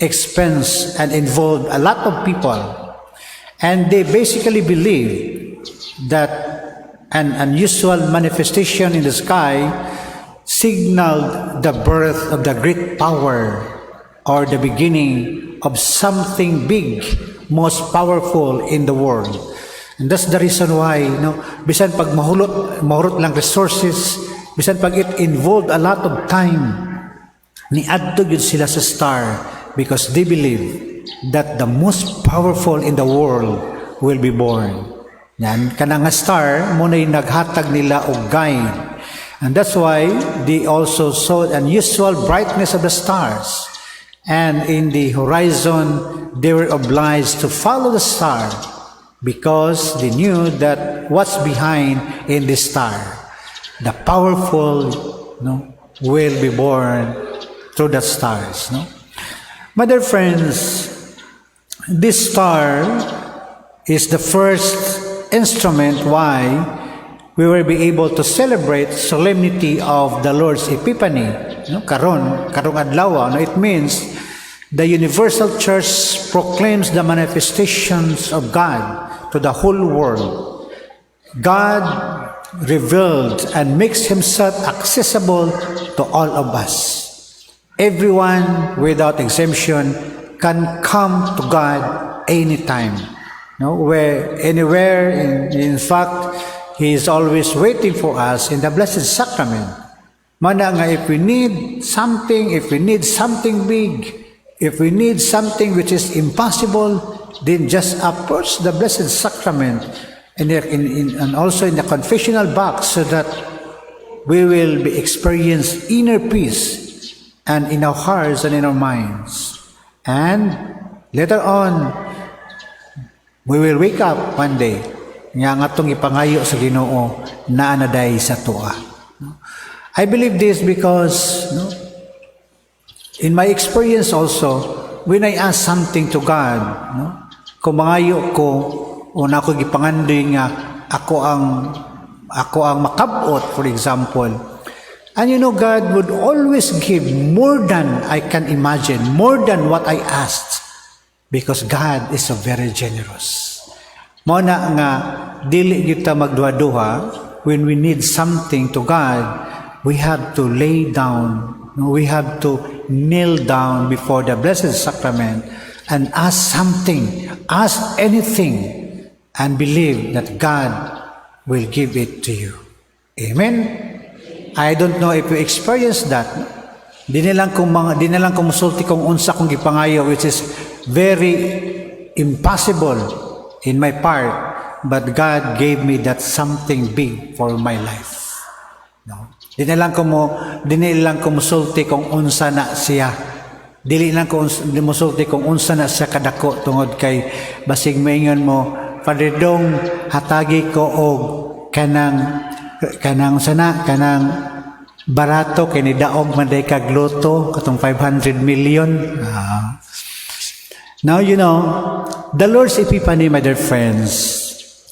expense and involved a lot of people. And they basically believe that an unusual manifestation in the sky signaled the birth of the great power or the beginning of something big, most powerful in the world. And that's the reason why, no, bisan pag mahulot, mahurot lang resources, bisan pag it involved a lot of time, niadto gyud sila sa star because they believe that the most powerful in the world will be born. Yan, kanang nga star, mao na'y naghatag nila og guide. And that's why they also saw the unusual brightness of the stars. And in the horizon, they were obliged to follow the star because they knew that what's behind in the star, the powerful, no, will be born through the stars. No? My dear friends, this star is the first instrument why we will be able to celebrate solemnity of the Lord's Epiphany. No? Karon, karong adlaw, no? It means the universal church proclaims the manifestations of God to the whole world. God revealed and makes himself accessible to all of us. Everyone without exemption can come to God anytime. No, where anywhere in fact, He is always waiting for us in the Blessed Sacrament. Mao na nga if we need something, if we need something big, if we need something which is impossible, then just approach the Blessed Sacrament and also in the confessional box so that we will be experience inner peace and in our hearts and in our minds. And later on, we will wake up one day nga ang atong ipangayo sa Ginoo naa na diay sa atoa. No? I believe this because, no, in my experience also, when I ask something to God, no, kung mangayo ko o na ako gipangandoy nga ako ang makabot, for example. And God would always give more than I can imagine, more than what I asked. Because God is so very generous. Mao na nga dili kita magduha-duha when we need something to God, we have to lay down, no, we have to kneel down before the Blessed Sacrament and ask something, ask anything, and believe that God will give it to you. Amen? I don't know if you experience that. Di na lang kung musulti kung unsa kong gipangayo, which is very impossible in my part, but God gave me that something big for my life. No. Di na lang ko musulti kung unsa na siya. Dili lang ko musulti kung unsa na siya kadako tungod kay basig maingon mo, "Father Dong, hatagi ko og kanang sana, kanang barato kay nidaog man day kag lotto katong 500 million." Ah. Now the Lord's Epiphany, my dear friends,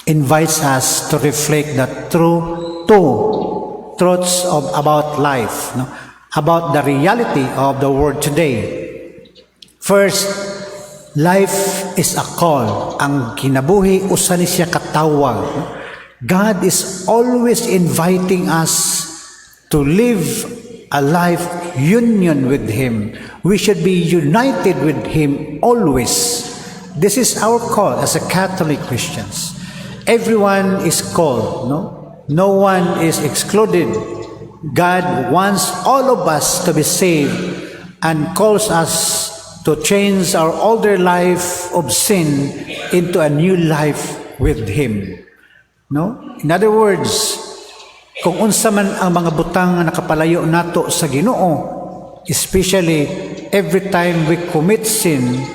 invites us to reflect the true two truths of about life, no? About the reality of the world today. First, life is a call. Ang kinabuhi usa ni siya katawag. God is always inviting us to live a life union with Him. We should be united with Him always. This is our call as a Catholic Christians. Everyone is called, no? No one is excluded. God wants all of us to be saved and calls us to change our older life of sin into a new life with Him. No? In other words, kung unsa man ang mga butang nga nakapalayo nato sa Ginoo, especially every time we commit sin,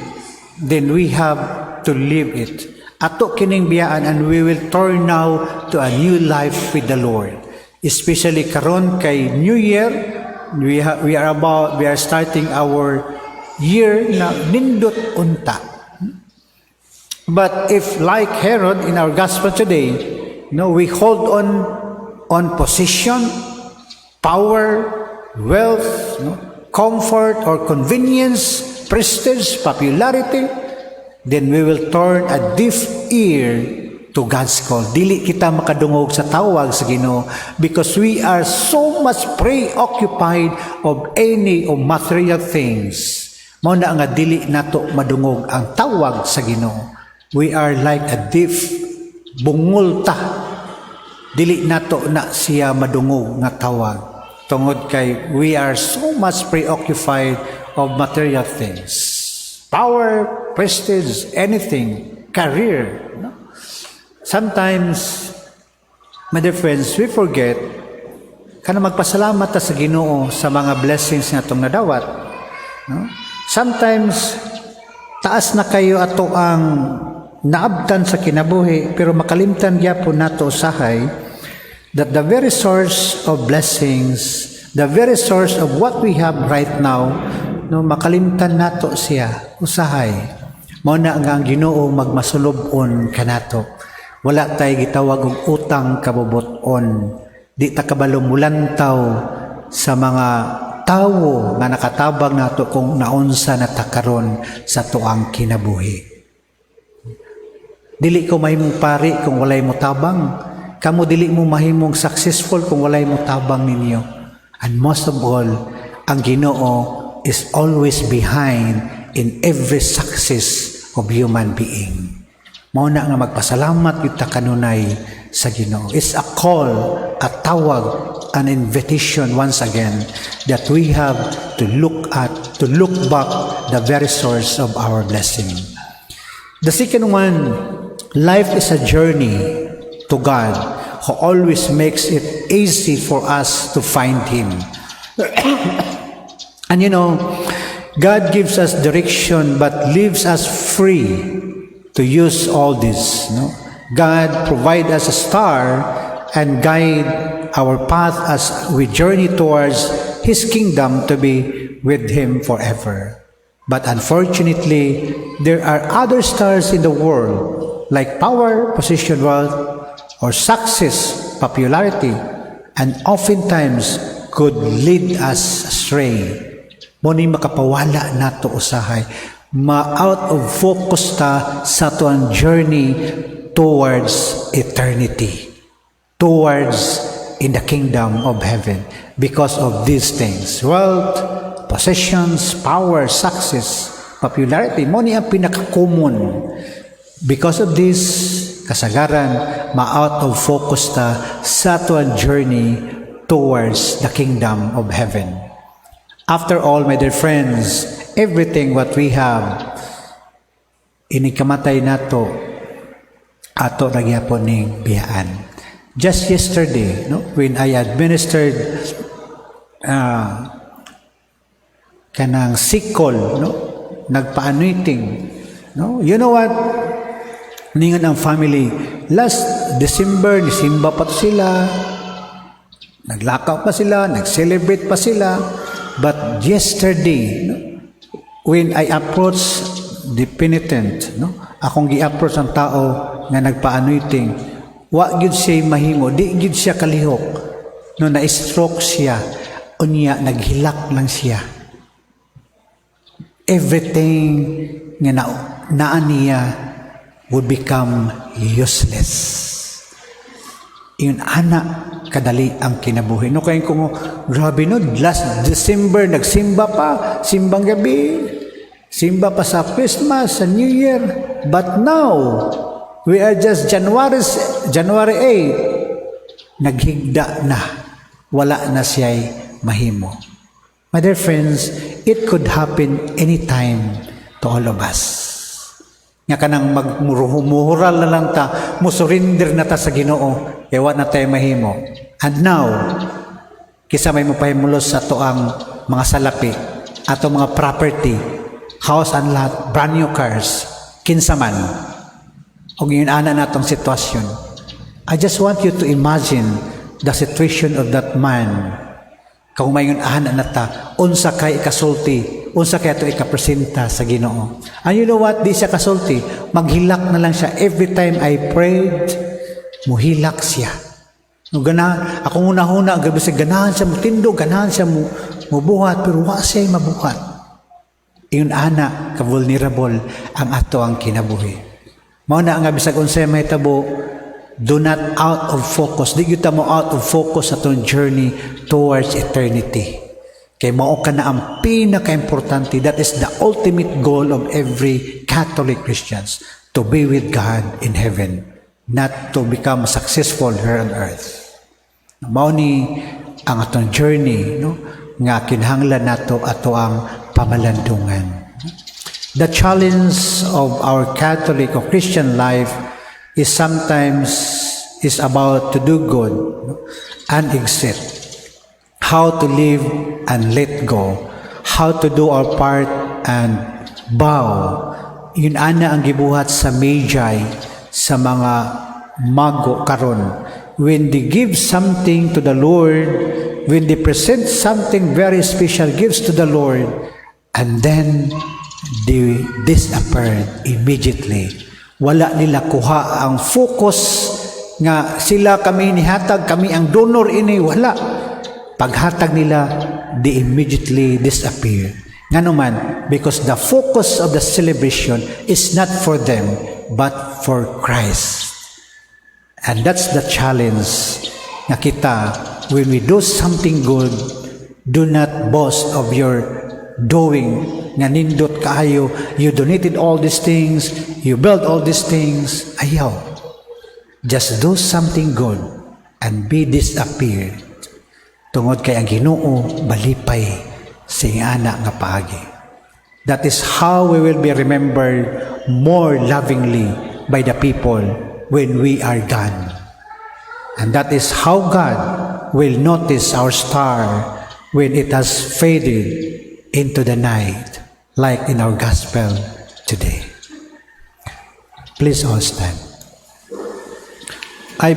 then we have to leave it. Ato kining biyaan and we will turn now to a new life with the Lord. Especially karon kay New Year, we are starting our year na nindot unta. But if, like Herod in our gospel today, no, we hold on position, power, wealth, no, comfort or convenience, prestige, popularity, then we will turn a deaf ear to God's call. Dili kita makadungog sa tawag sa Ginoo because we are so much preoccupied of any of material things. Mao na nga dili nato madungog ang tawag sa Ginoo. We are like a deaf, bungol ta. Dili nato na siya madungog nga tawag tungod kay we are so much preoccupied of material things. Power, prestige, anything, career. No? Sometimes, my dear friends, we forget kana magpasalamat ta sa Ginoo sa mga blessings nga atong nadawat. No? Sometimes taas na kayo ato ang naabtan sa kinabuhi, pero makalimtan gyapon nato usahay that the very source of blessings, the very source of what we have right now, no, makalimtan nato siya usahay. Mao na nga ang Ginoo magmasulub-on kanato. Wala tay gitawag og utang kabubut-on. Di ta kabalo mulantaw sa mga tawo nga nakatabang nato kung naunsa na ta karon sa tuang kinabuhi. Dili ko mahimong pari kung walay mo tabang. Kamo, dili mo mahimong successful kung walay mo tabang ninyo. And most of all, ang Ginoo is always behind in every success of human being. Mao na nga magpasalamat kita kanunay sa Ginoo. It's a call, a tawag, an invitation once again that we have to look at, to look back the very source of our blessing. The second one, life is a journey to God who always makes it easy for us to find Him. And God gives us direction but leaves us free to use all this. No? God provide us a star and guide our path as we journey towards His kingdom to be with Him forever. But unfortunately, there are other stars in the world, like power, position, wealth, or success, popularity, and oftentimes could lead us astray. Mao ni makapawala nato usahay. Ma-out of focus ta sa atuang journey towards eternity, towards in the kingdom of heaven because of these things. Wealth, possessions, power, success, popularity, mao ni ang pinaka-common. Because of this, kasagaran, ma-out of focus ta sa atuang journey towards the kingdom of heaven. After all, my dear friends, everything what we have, inigkamatay nato, ato ra gyapon ning biyaan. Just yesterday, no, when I administered kanang sikol, no, nagpa-anointing, no, you know what? Ningon ang family, last December, nisimba pa to sila, naglakaw pa sila, nag-celebrate pa sila. But yesterday, no, when I approached the penitent, no, akong gi-approach ang tao nga nagpa-anointing, wa gyud siya mahimo, di gyud siya kalihok. No, na-stroke siya, unya naghilak lang siya. Everything nga na, naa niya would become useless. Ingon ana kadali ang kinabuhi. No, kaya kung grabe no, last December nagsimba pa, simbang gabi, simba pa sa Christmas, sa New Year. But now, we are just January 8, naghigda na. Wala na siya'y mahimo. My dear friends, it could happen anytime to all of us. Nga kanang magmuhural na lang ta, musurrender na ta sa Ginoo, kay wa na tayo mahimo. And now, kinsa may mopahimulos sa atoang mga salapi, ato mga property, house and lot, brand new cars, kinsa man, og ingon ana natong sitwasyon. I just want you to imagine the situation of that man. Kung maingon ana na ta, unsa kay ikasulti, unsa kay ato ikapresenta sa Ginoo? And you know what? Di siya kasulti, maghilak na lang siya. Every time I prayed, muhilak siya. No, ganahan, akong una-huna, gabi sa ganahan siya mutindog, ganahan siya mubuhat, pero wa siya mabuhat. Ingon ana ka vulnerable ang atoang kinabuhi. Mao na nga bisag unsay mahitabo, do not out of focus. Di gyud ta mo out of focus sa atong journey towards eternity. Kay mao kana ang pinaka-importante. That is the ultimate goal of every Catholic Christians, to be with God in heaven, not to become successful here on earth. Mao ni ang atong journey, no, nga kinahanglan nato atoang pamalandungan. The challenge of our Catholic or Christian life is sometimes is about to do good, no, and exit. How to live and let go. How to do our part and bow. Ingon ana ang gibuhat sa Magi, sa mga mago karon. When they give something to the Lord, when they present something very special gifts to the Lord, and then they disappeared immediately. Wala nila kuha ang focus nga sila kami nihatag, kami ang donor ini, wala. Paghatag nila, they immediately disappear. Ngano man, because the focus of the celebration is not for them, but for Christ. And that's the challenge nga kita, when we do something good, do not boast of your doing nga nindot kaayo, you donated all these things, you built all these things. Ayaw. Just do something good and be disappeared. Tungod kay ang Ginoo malipay sa ana nga paagi. That is how we will be remembered more lovingly by the people when we are gone. And that is how God will notice our star when it has faded into the night, like in our gospel today. Please all stand. I